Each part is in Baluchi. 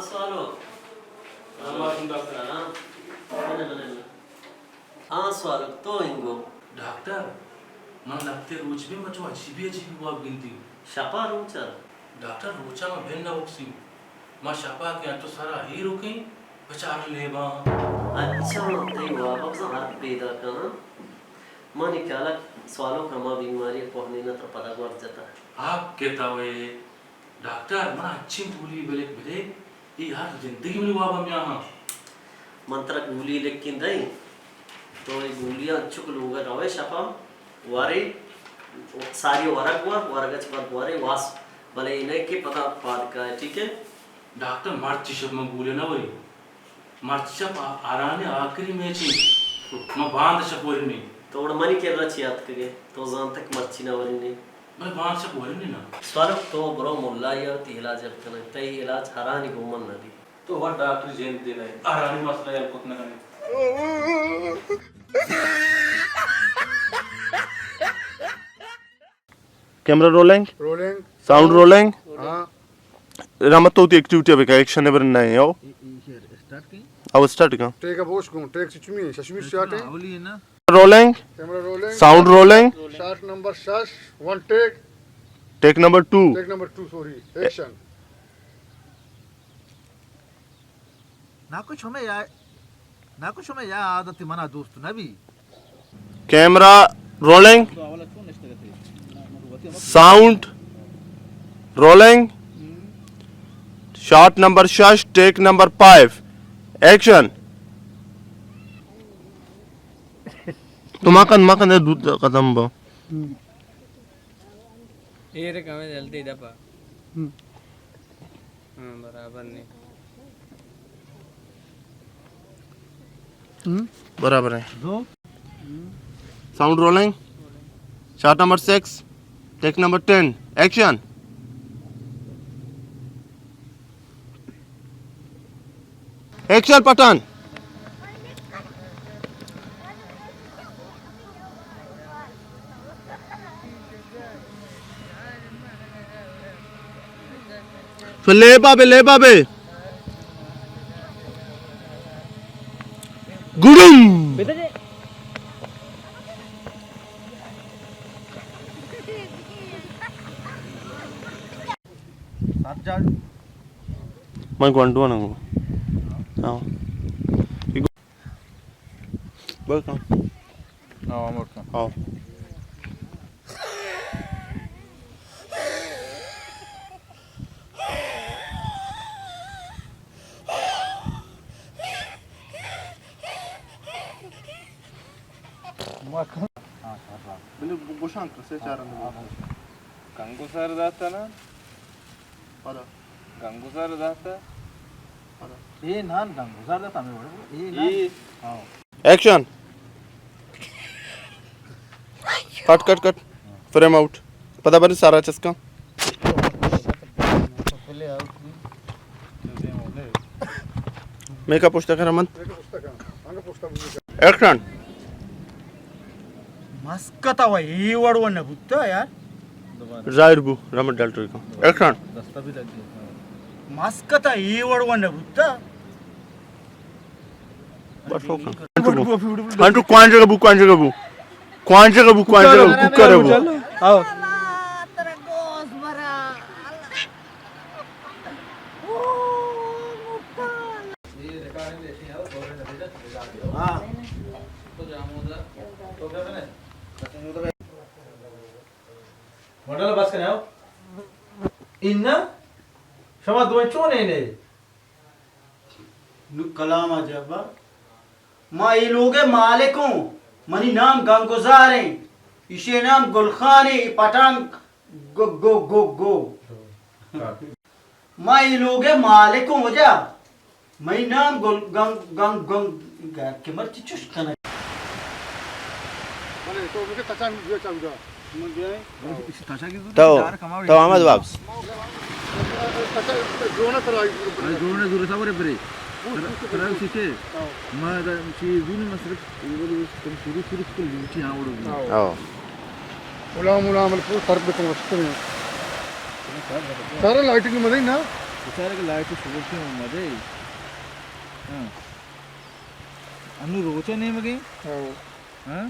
سوالو۔ سلام علیکم ڈاکٹر۔ سلام۔ بلے، بلے، بلے۔ ہاں سوالو، تو انگو۔ ڈاکٹر، من لہتے روچ بی من چو عجیبی عجیبی واب گندی۔ شپا روچا؟ ڈاکٹر، روچا من بن نہ اکسی۔ ما شپا کہ انچو سرا ایر اکیں، بچار لیباں۔ اچھا، تئی واب بزاں ہر پیدا کن۔ منی خیالا سوالو کما بیماری کوہنی نہ تر پدا گور جتا۔ حق کہ توے۔ ڈاکٹر، من انچیں گولی بلک بدے، اے ہر زندگی منی وابا میاہاں۔ من ترا گولی لکھیں دئیں، تو اے گولی انچک لوگا روئے شپا، ورے، ساری ورگ ور، ورگ چ بعد ورے واس، بلے اے نئے کہ پدا پاد کائے، ٹھیک ہے؟ ڈاکٹر، مرچی شپ من گولی نہ وری۔ مرچی شپ آ-، آرانی آخری میچ انت۔ من باند شپ ورنی۔ تو وڑ منی کرا چی آتکگے؟ تو زانتک مرچی نہ ورنی۔ بلے باند شپ ورنی نا۔ سوالک تو برو ملا یا تی علاج اب کنے۔ تئی علاج ہرانی گومن نہ بی۔ تو وڑ ڈاکٹر جند دے نہ۔ ہرانی مسئلہ حل کت نہ کنے۔ Camera rolling. Rolling. Sound rolling. ہاں۔ رحمت تو تی ایکٹیویٹی ابھی کا ایکشن ہے برن نہیں ہو۔ او اسٹارٹ کا۔ ٹیک اب ہوش کو، ٹیک سے چمی ہے، ششمیر شاٹ ہے۔ Rolling. Camera rolling. Sound rolling. Shot number شش، one take. Take number two. Take number two, sorry, action. ناکو شمئے یا، ناکو شمئے یا عادت منا دوست نبی۔ Camera rolling. Sound rolling. Shot number شش، ٹیک نمبر فائیو۔ ایکشن۔ تو مکن، مکن، اے دود ختم با۔ ایر کمے جلدی دپا۔ ہاں، برابر نہیں۔ برابر ہے۔ Sound rolling. Shot number six, take number ten, action. Action Pathan. تو لیبا بے، لیبا بے۔ گڑم۔ من گونڈو نہ گو۔ ہاں۔ بس کن۔ ہاں، ہاں۔ بلے گوشان کسے چارن۔ گنگو سر داتا نا۔ پدا۔ گنگو سر داتا۔ پدا۔ اے نان گنگو سر داتا ہمیں وڑے۔ اے نان۔ اے۔ ہاں۔ Action. Cut, cut, cut. Frame out. پدا بری سارا چسکا۔ میک اپ پشتا کر، رحمت۔ ایکشن۔ مسکتا و اے وڑ و نہ بوتا یار۔ ظاہر بو، رحمت ڈالٹر کا۔ ایکشن۔ مسکتا اے وڑ و نہ بوتا۔ بس ہو کن۔ ہنٹو کوان جگہ بو، کوان جگہ بو۔ کوان جگہ بو، کوان جگہ بو، کوکر ہے بو۔ آؤ۔ مڈل بس کنے آؤ۔ اناں شما دوئیں چون اینے؟ نوں کلام ءَ جواب۔ ما اے لوگ ءِ مالک اوں۔ منی نام گنگزار ایں۔ ایشی ءِ نام گل خان ایں۔ اے پٹانک گو، گو، گو، گو۔ ما اے لوگ ءِ مالک اوں واجہ۔ منی نام گل، گنگ، گنگ، گنگ، کہ مرچی چش کنگ۔ بلے، تو مجھے تچان بیا چاہودا۔ من بیائیں۔ تو، تو آمد واپس۔ ڈرون ءَ ترا آئی۔ ڈرون ءَ زور سا برے برے۔ ترا، ترا اسی کے۔ ہاں۔ ما دا چی زون مسلک، کم شروع، شروع کو لوٹی آوڑ۔ ہاں۔ غلام، غلام، الفو سر بکن واسطے۔ سارا لائٹنگ مدی نا۔ بچارے کہ لائٹ شور کے مدے۔ ہاں۔ انو روچے نیمگے؟ ہاں۔ ہاں؟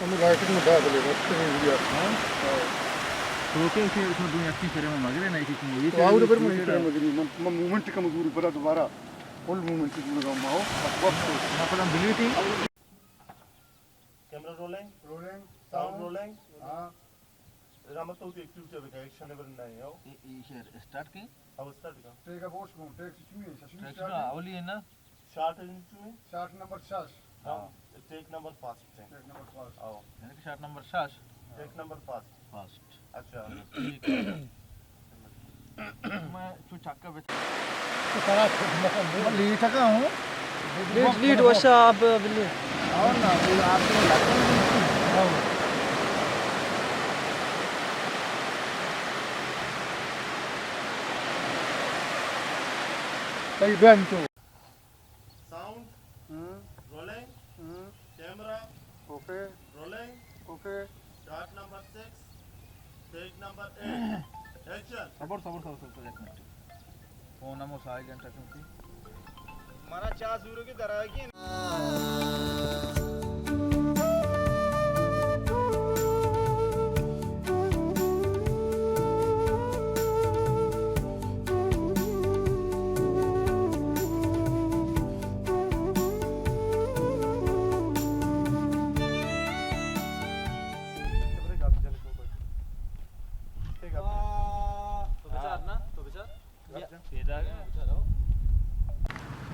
انو لائٹ نہ دا بلے، وقت نہیں دیا۔ ہاں؟ ہاں۔ تو کے، کے اس میں دو یکی کرے میں مگرے نہیں کہ تم یہ تو آؤ، پر میں کرے مگرے، من، من موومنٹ کم گور بلا دوبارہ۔ فل موومنٹ گور گا ماؤ۔ وقت۔ نہ plan deleting. Camera rolling. Rolling. Sound rolling. ہاں۔ رحمت تو ایکٹیویٹی بکا، ایکشن ایور نہیں ہو۔ اے، اے شعر اسٹارٹ کیں؟ او اسٹارٹ کا۔ ٹیک اب اوش کو، ٹیک چوئے، ششمی ٹیک اسٹارٹ شنو ہے۔ اولی ہے نا؟ شاٹ ہے چوئے؟ شاٹ نمبر شش۔ ہاں۔ ٹیک نمبر فاسٹ ہے۔ ٹیک نمبر فاسٹ۔ او۔ یعنی کہ شاٹ نمبر شش۔ Take number fast. فاسٹ۔ اچھا۔ ٹھیک ہے۔ میں چو چکا بچ-، لیٹ کا ہوں۔ لیٹ، لیٹ، وشا آپ بلی۔ اور نا، وہ آپ کو لگتا ہے۔ صحیح بہن تو۔ ساؤنڈ۔ ہوں۔ رولنگ۔ ہوں۔ Camera. Okay. Rolling. Okay. Shot number six, take number eight, action. صبر، صبر، صبر، صبر، صبر، ایک منٹ۔ فون ہمو سائلنٹ رکھیں تھی۔ منا چا زورو کی درائے گی۔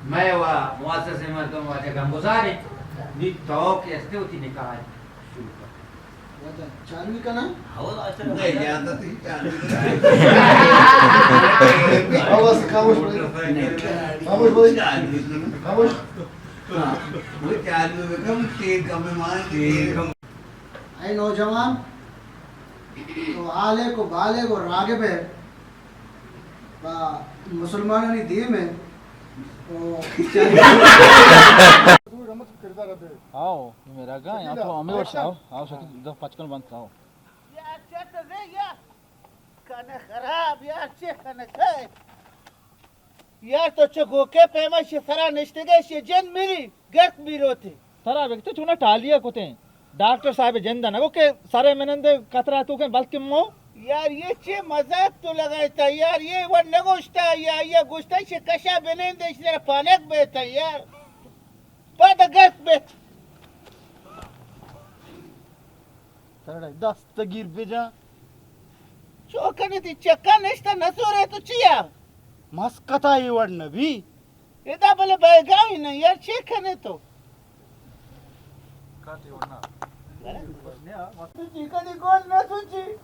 میں و معزز مردم واجہ غمگسار ایں، نی تو کہ استے وتی نکاح شروع کن۔ چالو کناں؟ ہو، اچھا۔ نہیں، یاد تو چالو۔ خاموش بھائی۔ خاموش بھائی۔ خاموش۔ ہاں، وہ چالو بکن، تیل کم مان، تیل کم۔ اے نوجوان، تو عالق و بالغ و راغب ہے، با مسلمانانی دیم ہے۔ او آؤ، میرا گا، یہاں تو ہمیں ورش، آؤ، آؤ، شکی دو پچکن بند، آؤ۔ یار، چت دے یار۔ کنے خراب، یار، چے کنے کئے؟ یار، تو چو گوکے پیما شی سرا نشتگے، شی جند میری گرک بیروتی۔ ترا بگتے چونا ٹالیا کتیں۔ ڈاکٹر صاحب جند نگو کہ سرے منندے قطرہ تو کہیں، بلکہ مو۔ یار، یہ چے مذاق تو لگائے تا یار، یہ وہ نگوشتا یا، یہ گوشتا شی کشا بنندے، شی سرا پانک بیتا یار۔ پادا گرک بیت۔ ترا دستگیر بجا۔ چو کنے تی چکا نشتا نزورے تو چیا؟ مسکتا اے وڑ نبی۔ ادا بلے بیگاہی نہ یار، چے کنے تو؟ سوچی کدی گون نہ سوچی۔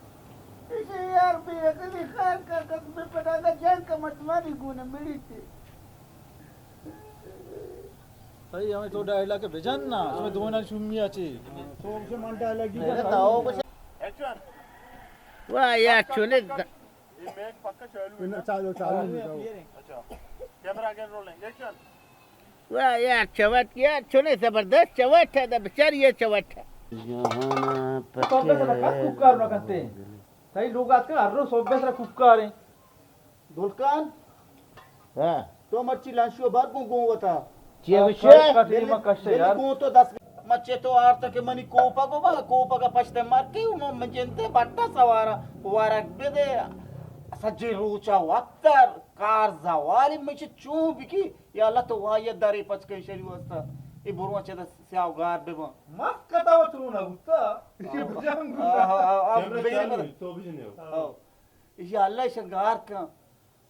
اسے یار بے عقلی خان کا قسم پدا جان کا مردمانی گون مڑی تے۔ تئی ہمے تو ڈائیلاگ بجن نا، شمے دوئینانی شومی ءَ چی؟ تو گوشے من ڈائیلاگ دی۔ واہ یار، چونے د-، یہ میک پکا چالو ہے نا؟ چالو، چالو ہے۔ اچھا۔ Camera again rolling, action. واہ یار، چوٹ یار، چونے زبردست چوٹ ہے، دا بچار یہ چوٹ ہے۔ تو بس کوکار نہ کرتے۔ تئی لوگ آتکگ ہر روز صبح سرا کوکار ہیں۔ دلکان؟ ہاں۔ تو مرچی لانشو بار گوں گوں وتا۔ چی ہاں، گوشے؟ کٹ، کٹ، بلے، ما کشتے بلے یار۔ گوں تو دس مچے تو آرتا کہ منی کوپا گو با، کوپا کا پشتے مار کے، من، من جنتے بٹا سوارا، وارک بدے۔ سجے روچا وقت کار زواری مچے چون بکی، یا اللہ تو وایا دارے پچ کئی شری واسطہ۔ اے برواں چدا سیاہ گار ببا۔ مس کتا و چون بوتا۔ آہا، آہا، آہا، کیمرہ بگیرے چالو بدا۔ ہے، تو بھی جنے ہو۔ ہاں۔ ایشی اللہ شنگار کن۔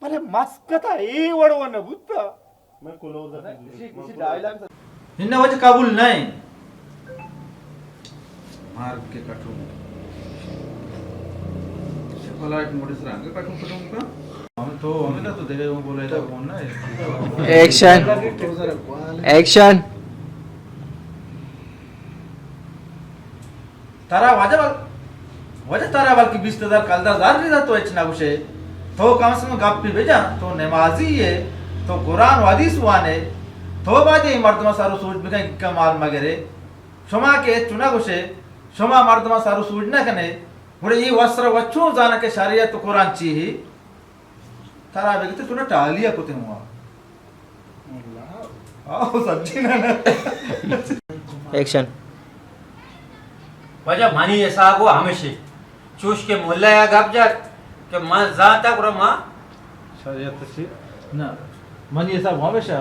بلے مسکت ءَ اے وڑ و نہ بوتا۔ میں کلوز اپ۔ نہ، وجہ قبول نہ ایں۔ مار کے کٹو۔ فلائٹ موڈ سرا انگا کٹو کٹو کا۔ ہم تو، ہمیں تو دیکھے وہ بولے تھا کون نہ ہے۔ ایکشن۔ ایکشن۔ ترا واجہ بل-، واجہ ترا بلکہ بیست ہزار کلدار زر ریدا تو ہچ نہ گوشے۔ تو کم سے کم گپی بجن، تو نمازی ئے، تو قرآن و حدیث وانے، تو باید اے مردماں سر و سوج بکن کہ مال مگرے۔ شما کہ ہچ نہ گوشے، شما مردماں سر و سوج نہ کنے، گڑا اے وسر و چون زانا کہ شریعت و قرآن چی ہی؟ ترا بگتے تو نا ٹالیا کتے ہوا۔ آو سچی نا نا۔ ایکشن۔ واجہ منی حساب و ہمشی۔ چوش کہ ملا یا گپ جت کہ من زانتا گڑا ما شریعت سی۔ نہ، منی حساب ہمشہ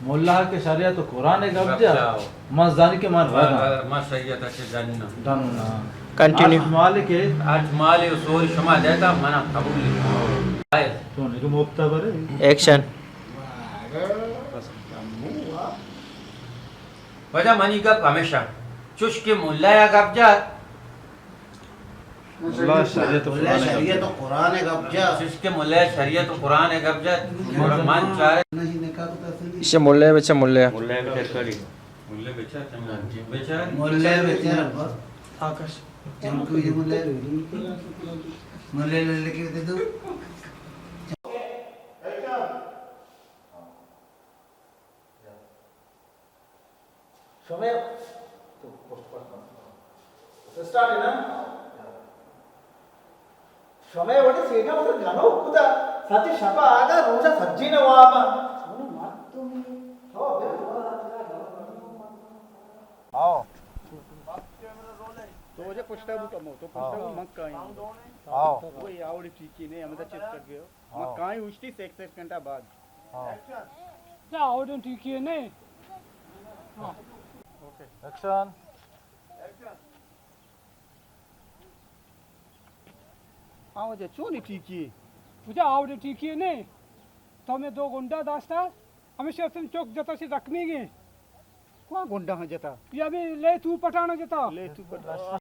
ملا کہ شریعت و قرآن گپ گپ جا، جا۔ من زانی کہ من رد آں۔ من شریعت اچھے جننا۔ ڈن نا۔ کنٹینیو۔ اچ مالک ہے۔ اچ مال و سور شما دیتا منا قبول ہے۔ تو نگو مفتا برے۔ ایکشن۔ واجہ منی گپ ہمیشہ چوش کہ ملا یا گپ جات۔ ملا شریعت و ملا قرآن شریعت و قرآن گپ جا۔ چوش کہ ملا شریعت و قرآن گپ جا۔ من چاہے اسے ملا بچا ملا۔ ملا بچا کڑی۔ ملا بچا چنگا۔ بچا۔ ملا بچا ربا۔ آکاش۔ چنکو یہ ملا۔ ملا لے کے دے دو۔ شمے تو پشت پشت۔ اسٹارٹ ہے نا؟ شمے وڑے سیٹا مطلب گنوک کتا، سجے شپا آگا، روچا سجے نہ وابا۔ سونو مات تو میں۔ ہو، بالکل۔ آؤ۔ تو وجہ پشتا بو کمو، تو پشتا بو ہاں۔ من کائیں۔ ہاں۔ وہی آوڑی ٹھیک ہی نہیں، ہمیں تو چیک کر گئے ہو۔ ہاں۔ من کائیں اوشتی سے ایک سیکنڈ بعد۔ ہاں۔ کیا آوڑی ٹھیک ہی نہیں؟ ہاں۔ اوکے۔ ایکشن۔ آ واجہ چونی ٹھیکی؟ واجہ آوڑے ٹھیکی نے۔ تو میں دو گنڈا داشتا، ہمیشہ سن چوک جتا سے زخمی گے۔ کون گنڈا ہاں جتا؟ یہ ابھی لے تو پٹانا جتا۔ لے تو پٹانا۔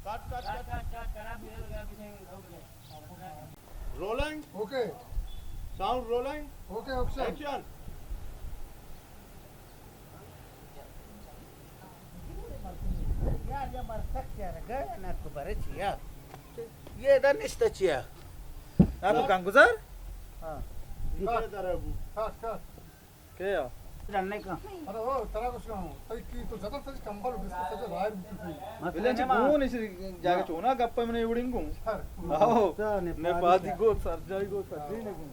Cut, cut, cut. Rolling. Okay. Sound rolling. Okay, action. Action. یار، یہ مرتک کیا رگا ہے؟ نہ تو برے چیا؟ یہ ادھر نشتا چیا؟ آپ کو گنگزار؟ ہاں۔ یہ ادھر ہے وہ۔ کاٹ، کاٹ۔ کیا؟ جاننے کا۔ ارے او، ترا کچھ کہوں۔ تئی کی تو زیادہ سج کمبل بس سج راہ بوتی۔ بلے چہ گون اس جاگہ چونا گپا منے اڑنگوں۔ آو۔ نے پادی گو سر جائی گو سر جی نے گون۔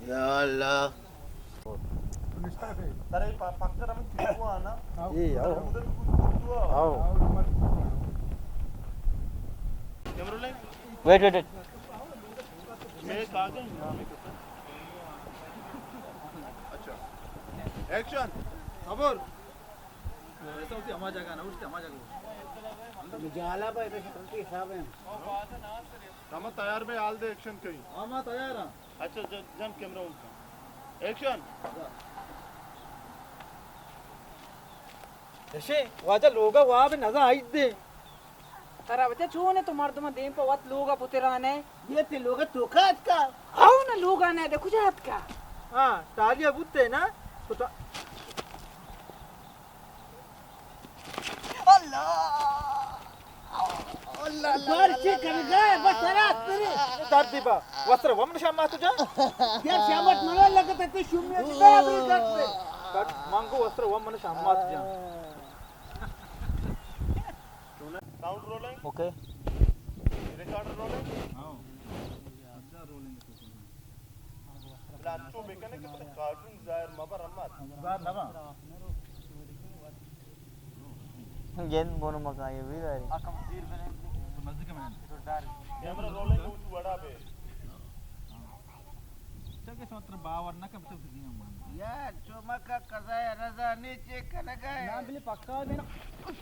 یا اللہ۔ ترے پا-، پکر ہمیں چیزو آنا۔ اے آو۔ آو۔ کیمرہ لے۔ Wait, wait, wait. میں کاغذ نام ہے۔ اچھا۔ ایکشن۔ صبر۔ ایسا ہوتی ہما جگہ نہ، اٹھتے ہما جگہ۔ جالا پہ ایسا شرطی حساب ہے۔ ہم تیار میں حال دے ایکشن کہیں۔ ہاں، ما تیار ہاں۔ اچھا، ج-، جم کیمرہ ان کا۔ ایکشن۔ ایشے، واجہ لوگا واب نزا آئید دے۔ ترا بچہ چون ہے تو مردم دیم پہ وت لوگا پترانے؟ یہ تے لوگا توکا اتکا؟ آو نا لوگا نہ دے کجا اتکا؟ ہاں، ٹالیا بوتے نا۔ تو تا-، اللہ! اللہ، اللہ، بار اللہ، چی اللہ، کرگا ہے؟ بس ترا تیرے۔ درد با۔ وسر وم نشان ماتو جان۔ یار شامت منا لگتا تو شومی اچ درد ہے۔ کٹ، مانگو وسر وم نشان ماتو جان۔ Sound rolling. Okay. Recorder rolling. ہاں۔ بلا انچو بکنے کہ پدا کارٹون ظاہر مبر امت۔ ظاہر نہ با۔ گند گونو مکان یہ بھی داری۔ نزدیک میں۔ کیمرہ رولنگ تو وڑا بے۔ چکے شما ترا باور نہ کن، تو گیم مان۔ یار، چمکا قضا رضا نے چیک کنگا ہے۔ نا، بلے پکا دینا۔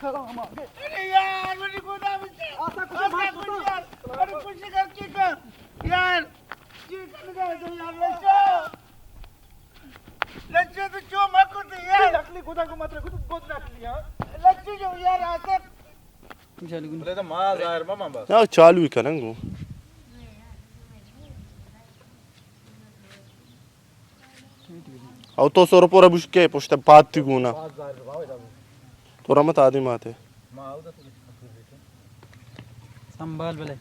سلام آگے۔ ارے یار، مجھے گودا بچے۔ آسا کچھ آسا بات کچھ بتا۔ یار، ارے کچھ کر کے کر۔ یار، چیک کنگا ہے تو یار، لچو۔ لچو تو چو مکو تو یار۔ نقلی گودا کو مطلب، گود نقلی، ہاں۔ لچو جو یار، آسا۔ بلے تو ما ظاہر ما، ما بس۔ نا، چالو ہی کنن گو۔ او تو سر پورا بشکے پشت پاتی گونا۔ تو رحمت آدم آتے۔ سنبھال بلے۔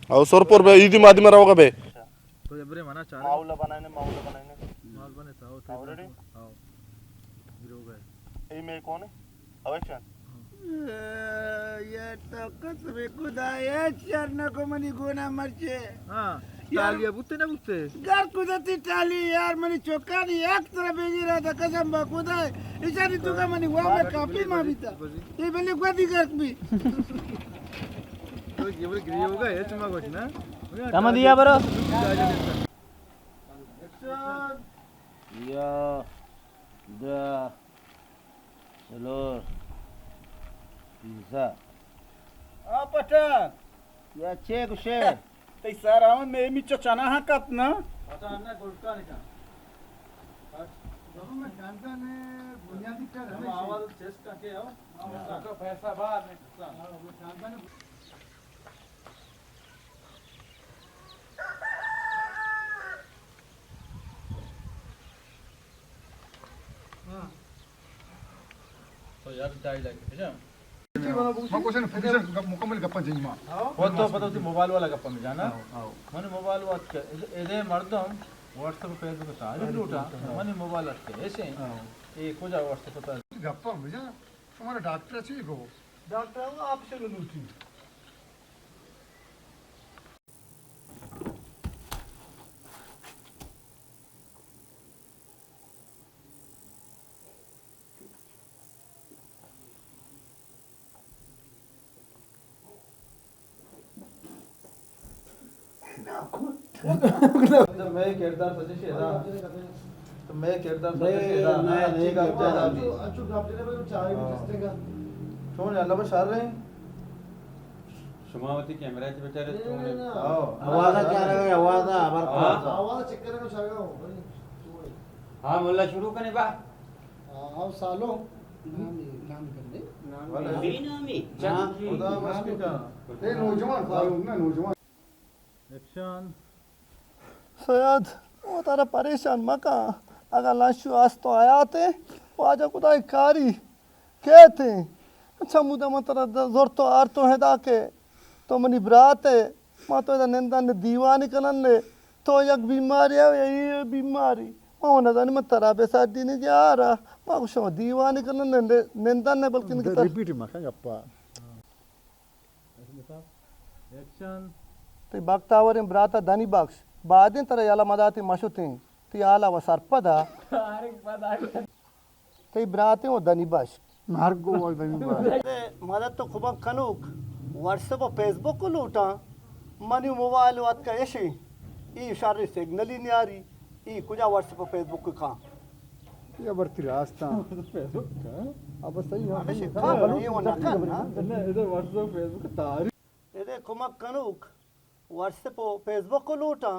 او سر پور بے، ایدی مادی مرا ہوگا بے۔ تو جبرے منا چارے۔ ماحول بنائنے، ماحول بنائنے۔ ماحول بنے تھا، او تے آلریڈی؟ آؤ۔ اے مئے کون اِنت؟ اوے چند؟ اے، یار تو قسم خدا، ہچ شر نہ کو منی گونا مرچے۔ ہاں، یار، ٹالی بوتے نہ بوتے؟ گر کدتی ٹالی یار، منی چوکانی یک طرف بیگی رہا تھا، قسم با خدا، ایشانی تو کا منی وام کافی ما بیتا۔ یہ بلے گودی گرک بھی۔ تو یہ بلے گری ہوگا، یہ چما گوش نا۔ کم دیا برو۔ یا، دہ، چلور، پنزدہ۔ آ پٹا۔ یا چے گوشے؟ تئی سر آمد میں میچو چنا ہاں کت نا۔ پٹا، انہیں گلکا نکا۔ بابا، میں جانتا نے بنیادی کر ہمیں آواز چیز کا کے ہو؟ ہاں۔ پیسہ باہر نکلتا۔ تو یار ڈائیلاگ ہے نا؟ ما کوشن فکشن مکمل گپا جنگ ما۔ وہ تو پتہ تھی موبائل والا گپا میں جانا۔ آؤ، آؤ۔ من موبائل وات کے ادے مردم واٹس ایپ فیس بک تاریخ لوٹا۔ آؤ۔ من موبائل ات کے ایسے۔ آؤ۔ اے کجا واٹس ایپ تاریخ؟ گپا میں جانا۔ شمارا ڈاکٹر چی گو؟ ڈاکٹر آپریشن لوٹی۔ تو مئے کردار سجش ادا۔ تو مئے کردار سجش ادا۔ نا، نا، ٹھیک ہے، اچھا، اچھا، اچھا، ڈاکٹر نے بولا چائے بھی ٹیسٹنگ ہے۔ چون ہے، اللہ بشار رہے ہیں۔ شما وتی کیمرہ تے بچارے تو نے۔ آواز کیا رہے؟ آواز، ہمار آواز چیک کرے کو چاہے ہو۔ ہاں، مولا شروع کرے با۔ ہاں، سالو۔ نامی، نامی کرنے۔ نامی، نامی۔ خدا مسکتا۔ اے نوجوان، سالو، نہ نوجوان۔ ایکشن۔ سید، وتارا پریشان مکن۔ اگاں لنشو است و حیات ایں، واجہ خدائے کاری کیت ایں۔ چمودا من ترا زرت و آرت و ہدا کہ تو منی برات ئے، ما تو ادا نندن دیوانی کنن، تو یک بیماری ئے یا اے بیماری۔ ما نزانی من ترا بہ ساڈی نی گیارا، ما گوشاں دیوانی کنن، نندن بلکن ریپیٹ مکن گپا۔ ایکشن۔ تئی بختاوریں برات ء دنی بخش، بادیں ترا یلہ مداتی مشتیں، تئی حالا و سرپدا۔ تئی براتیں و دنی بخش۔ مرگ و دنی بخش۔ مدد تو کمک کنوک واٹس ایپ و فیس بک لوٹاں، منی موبائل و اتکا اشیں، ای شر سگنلی نیاری۔ ای کجا واٹس ایپ و فیس بک کاں؟ یا برتی راستاں۔ فیس بک کاں؟ اب صحیح ہے۔ ہمیشہ کاں، یہ وہ نہ کاں نا۔ نہ، ادھر واٹس ایپ فیس بک تاری۔ ادھر کمک کنوک واٹس ایپ و فیس بک لوٹاں۔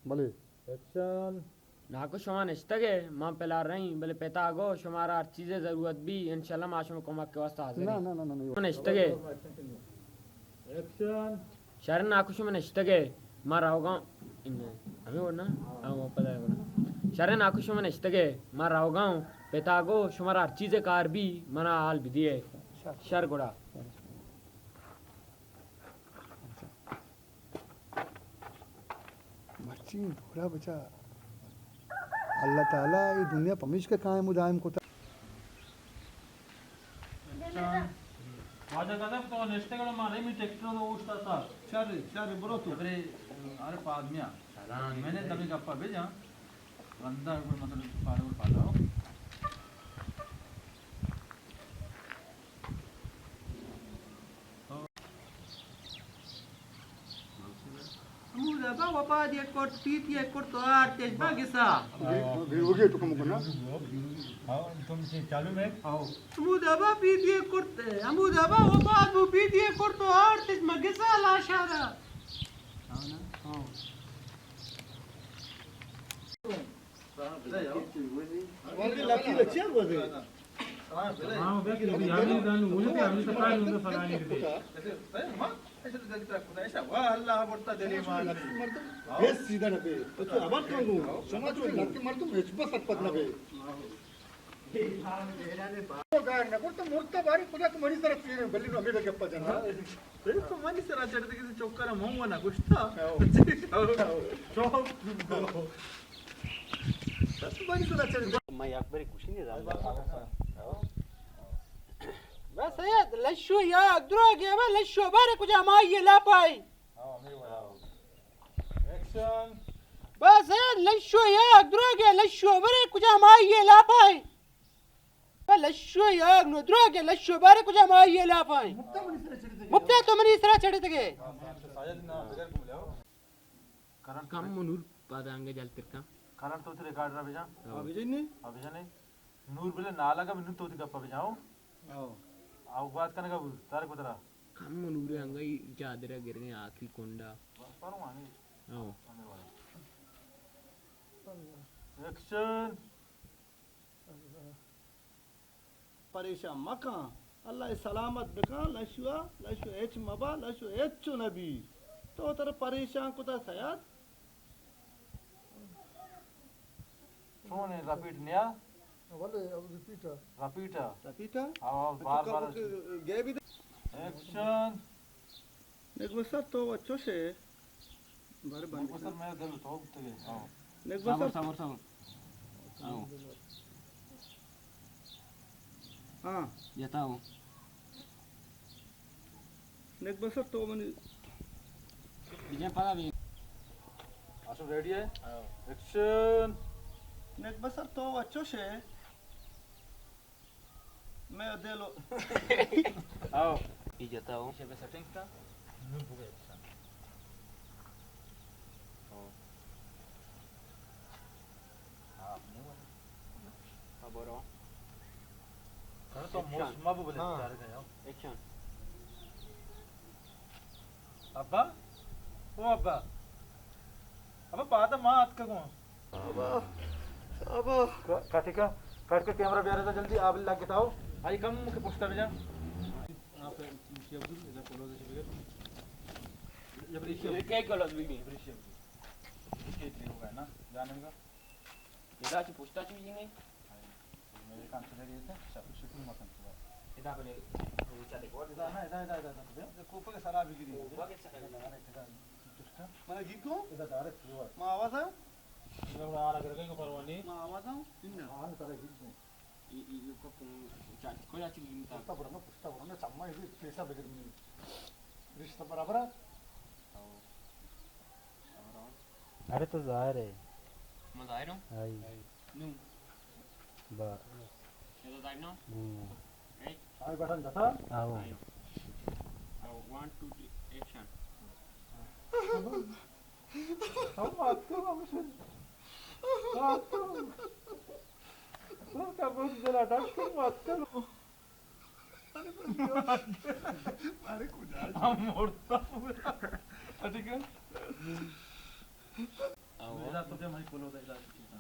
بلے۔ ایکشن۔ ناکو شما نشتگے، من پلار رہی، بلے پتا گو شمارا ہر چیزے ضرورت بی، انشاءاللہ ما شما کمک کے واسطہ حاضر نہ، ہیں۔ نہ، نہ، نہ، نہ۔ نشتگے۔ ایکشن۔ شریں ناکو شما نشتگے، ما روگاں۔ ہمیں وڑ نا؟ ہاں، وہ پتہ ہے وڑ۔ شریں ناکو شما نشتگے، ما روگاں۔ پتا گو شمارا ہر چیزے کار بی، منا حال بدیے۔ شر۔ شر گڑا۔ مرچی دورا بچا اللہ تعالی اے دنیا پمیشکا قائم و دائم کتا۔ واجہ قدم تو نشتے گڑا ما نہیں، میں ٹریکٹر تو اوشتا تھا۔ شر، شر، برو تو۔ ارے، ارے پاد میا۔ میں نے تمہیں گپا بھیجا۔ بندہ گڑ مطلب پادا گڑ پادا ہو۔ ہمودا با وپاد یک کرت، پیت یک کرت و آرتش با گسا۔ گریوگی تو کم کنا۔ ہاں، تم سے چالو میں۔ ہمودا با پیت یک کرت، ہمودا با وپاد بو پیت یک کرت و آرتش ما گسا لاشارا۔ ہاں۔ سیدھا نہ بے۔ تو تو ابر کن گو۔ شما تو لڑکے مردم ہچ بس سکپت نہ بے۔ تو گار نہ کرتا مرتا باری خدا تو منی سر چیرے بلی نو میرا گپا جانا۔ تو منی سر چڑھتے کسی چوکا نہ مونگو نہ گشتا۔ آؤ۔ آؤ۔ شوق۔ آؤ۔ من یک بری گوشی نہ دارم. بس سید، لشو یک دروگے، بس لشو بارے کجا مائی لاپائی. ایکشن. بس سید، لشو یک دروگے، لشو بارے کجا مائی لاپائی. بس لشو یک نو دروگے، لشو بارے کجا مائی لاپائی. مپتا تو منی سرا چڑھتگے. کرنٹ کم نور پادانگے جلتر کن. کرنٹ تو تیرے ریکارڈر بجا. ہاں، بجا نے. ہاں، بجا نے. نور بلے نالا کا نور تو تی گپا بجاؤ. ہاں. آو بات کرنے کا تارے کو ترا. کم نور انگئی چادرا گرگے آخری کنڈا. بس پرو آنگے. ہاں. ایکشن. پریشان مکن، اللہ سلامت بکن، لشوا، لشو ہچ مبا، لشو ہچ نبی. تو تر پریشان کتا سیاد. چون ہے، رپیٹ نیا؟ بلے، اب رپیٹ ہے. رپیٹ ہے؟ رپیٹ ہے؟ آو، آو، تو بار بار. گئے بھی دے. ایکشن. نگبسر تو و چوشے. بارے بند نگبسر کن. میرا دل تو بتگے. آو. نگبسر. صبر، صبر، صبر. آو. ہاں. جتاؤ. نگبسر تو منی. بجن پدا بھی. آسو ریڈی ہے؟ آو. ایکشن. نگبسر تو و چوشے. میں دلو. آو. ای جتا ہو. ایشے بے سیٹنگ کا. نو بگے ایکشن. او. ہاں، نہیں ہوا. ہاں، بولو. سر تو ایکشن. موسم بولے ہاں. چار گئے ہو. ایکشن. ابا، او ابا. ابا، پادا ما اتکگوں. ابا، ابا. ک-، کٹی کا، کٹ کے کیمرہ بیارے تو جلدی، آپ لگ گتاؤ. آئی کم کے پوسٹر جا. آپ ریشی عبدال، ادا کلوز ہے بغیر. یہ ریشی عبدال. یہ کیا کلوز بھی نہیں؟ ریشی عبدال. یہ کیا ہوگا نا؟ جانے کا. ادا چہ پشتا چہ بجنگے؟ میرے کان چلے گئے تھے، شکل شکل مکن تو. ادا بلے، وہ چلے گئے. ادا نا، ادا، ادا، ادا، ادا. ادا کوپہ کے سرا بگری. کوپہ کے سرا بگری. ادا، ادا، ادا. من گیت کو؟ ادا ڈائریکٹ ہوا. ما آواز ہے؟ ادا آرا گرگے کو پروا نہیں. ما آواز ہوں؟ انہا. ہاں، سارا گیت کو. ای، ای، ای کو، چا-، کوئی اچھی گیت. پشتا برنا، پشتا برنا، چما ہی پیسہ بگر نہیں. رشتہ برابر ہے؟ او. ارے تو ظاہر ہے. میں ظاہر ہوں؟ ہائی. نو. با. یہ تو ظاہر نہ؟ ہوں. اے؟ آئی بٹن دتا؟ آؤ. آؤ. آؤ، ون، ٹو، تھری، ایکشن. ہم بات کرو، ہم سے. بات کرو. تو کیا بہت جلا ڈاکٹر بات کرو. ارے کجا؟ ہم مرتا. ٹھیک ہے. آؤ. میرا تو کیا میں کولو دا علاج کیتا.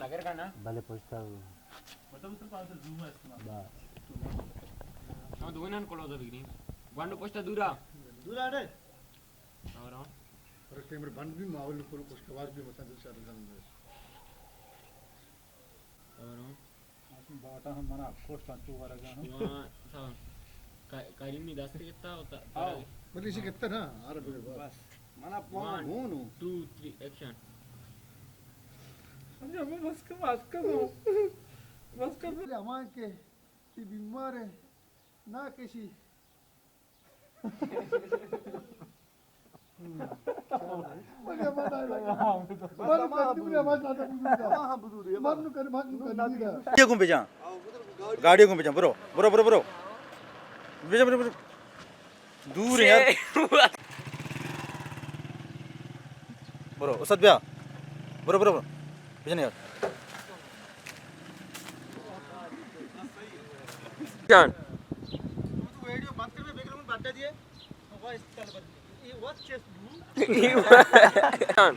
نگر کا نا؟ بلے پشتا ہو. مطلب اس پر زوم ہے اس کا. با. ہاں، دو نان کولو دا بگنی. گوانڈو پشتا دورا. دورا رے. اور ہاں. اور کیمرہ بند بھی ماحول پر کچھ کواز بھی مطلب شاید زمین. اور ہاں. باٹا ہم منا کوشتاں چو ورگا ہم. وہاں تھا. کا-، کریمی دست کتا ہوتا. آؤ. بلے اسی کتا نا، آر بلے بس. بس. منا پون ون، ہونو. Two, three, action. اچھا، بس کم، بس کم. بس کم. ہمان کہ تی بیمار ہے، نہ کشی. گاڑی گوں بجاں. گاڑی گوں بجاں، برو، برو، برو، برو. بجاں، برو، برو. دور ہے یار. برو، استاد بیا. برو، برو، برو. بجاں یار. جان. جان.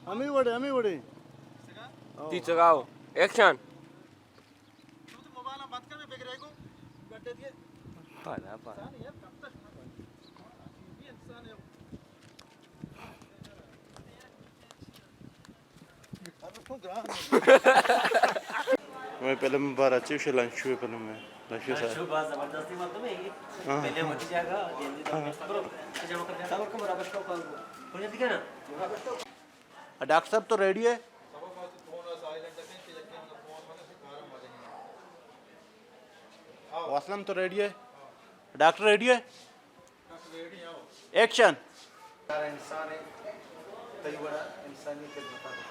ہمے وڑے، ہمے وڑے. تی چگاؤ. ایکشن. پادا، پادا. ہمے فلم بارہ چی شے؟ لنشو فلم ہے۔ لنشو سر۔ لنشو باز زبردستی مردم ہے۔ ہاں۔ پہلے وتی جگہ، جلدی تو ہاں۔ برو۔ جمع کر، جمع کر، برابر شو کر۔ کجا دیگه نه؟ ڈاکٹر صاحب تو ریڈی ہے؟ اسلم تو ریڈی ہے؟ ڈاکٹر ریڈی ہے؟ ایکشن۔ ہر انسان ءَ تئی وڑا انسانی خدمت ءَ بکن۔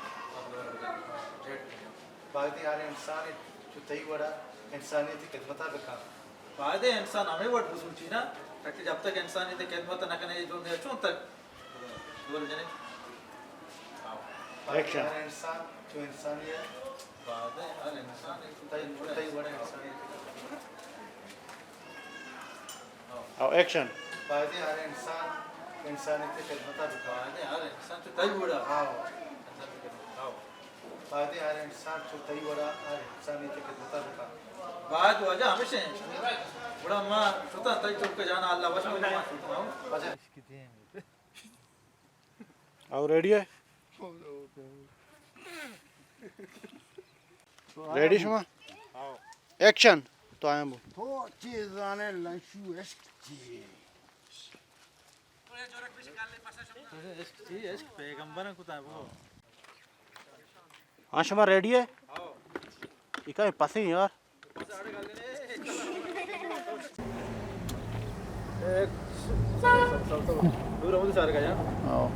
بایدیں ہر انسان ءَ چو تئی وڑا انسانیت ءِ خدمت ءَ بکن۔ بایدیں انسان ہمے وڑ بسوچی نا، تاکہ جب تک انسانیت ءِ خدمت نہ کنے، اے دنیا چون تک دور جنے؟ ایکشن۔ ہر انسان چو انسانی ءَ، بایدیں ہر انسان ءَ چو تئی وڑا انسانیت ءِ خدمت ءَ بکن۔ او، ایکشن۔ بایدیں ہر انسان انسانیت ءِ خدمت ءَ بکن۔ بایدیں ہر انسان چو تئی وڑا۔ ہاں۔ انسانیت ءِ خدمت ءَ۔ ہاں۔ بایدیں ہر انسان چو تئی وڑا ہر انسانیت ءِ خدمت ءَ بکن۔ باید واجہ ہمیش ایں۔ گڑا ما شتاں تئی چک جان ءَ، اللہ وش بات، ما شتاں۔ او ریڈی ہے؟ ریڈی شما؟ ایکشن۔ تو آیا بو۔ تو چی زانے لنشو عشق چی؟ عشق چی؟ عشق پیغمبر کو تا بو۔ ہاں، شما ریڈی ہے؟ یہ کہیں پسیں یار۔ ہاں۔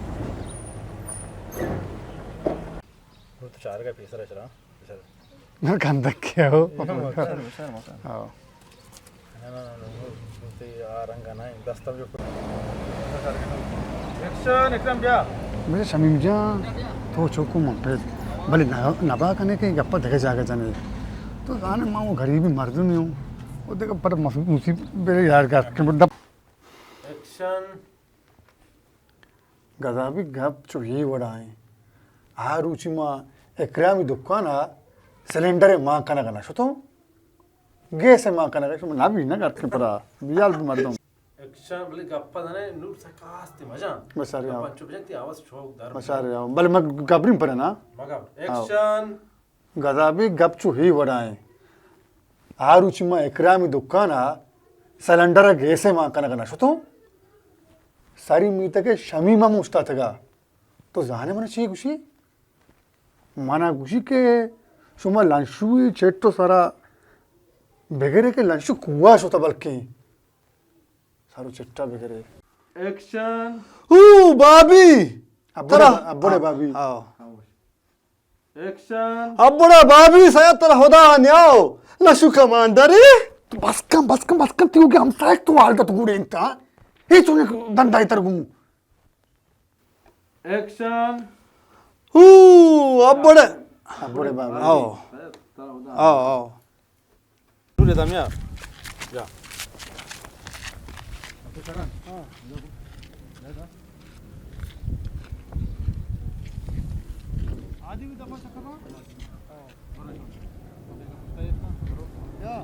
نہ کندک کیا ہو؟ ہاں۔ ایکشن، اکرم بیا۔ بلے شمیم جان، تو چوکو من پہ بلے نہ، نبا کنے کہ گپا دگہ جاگہ جنے۔ تو زانے ما وہ غریبی مردمی ہوں۔ وہ دگہ پر مصیبت بلے یار گھر کے دپ۔ ایکشن۔ گزابی گپ چو یہ وڑا ہیں۔ آ روچی ما اکرامی دکان آ سلنڈر مان کنگ نہ شتوں۔ گیس مان کنگ شما نبی نہ کرتے پرا۔ بیال بھی مردم۔ ایکشن، بلے گپا دنے نور سکاستے مجان۔ بس ارے آؤ۔ گپا چپ جنتی آواز چوک در۔ بس ارے آؤ۔ بلے میں گبریم پر نا۔ مگر۔ آؤ۔ ایکشن۔ گزابی گپ چو ہی وڑا ہیں۔ آ روچی ما اکرامی دکان آ سلنڈر گیس مان کنگ نہ شتوں۔ ساری میتگ شمیم ہم اوشتاتگا۔ تو زانے من چی گوشی؟ منا گوشی کہ شما لنشوی چٹ و سرا بگرے کہ لنشو کوا شتا بلکیں۔ سارو چٹا بگرے۔ ایکشن۔ او بابی! ابڑے ترا با-، ابڑے بابی۔ آؤ۔ ایکشن۔ ابڑے بابی، سیا ترا خدا نیاؤ۔ لشو کماندرے۔ تو بس کن، بس کن، بس کن، تیو کہ ہمسائے تو حال تو گوڑے انتا۔ ہی چونے دندائی تر گوں۔ ایکشن۔ او، ابڑے۔ ابڑے بابی۔ آؤ۔ آؤ، آؤ۔ نور دامیا۔ جا۔ آدھی بھی دفعہ چکر۔ یا۔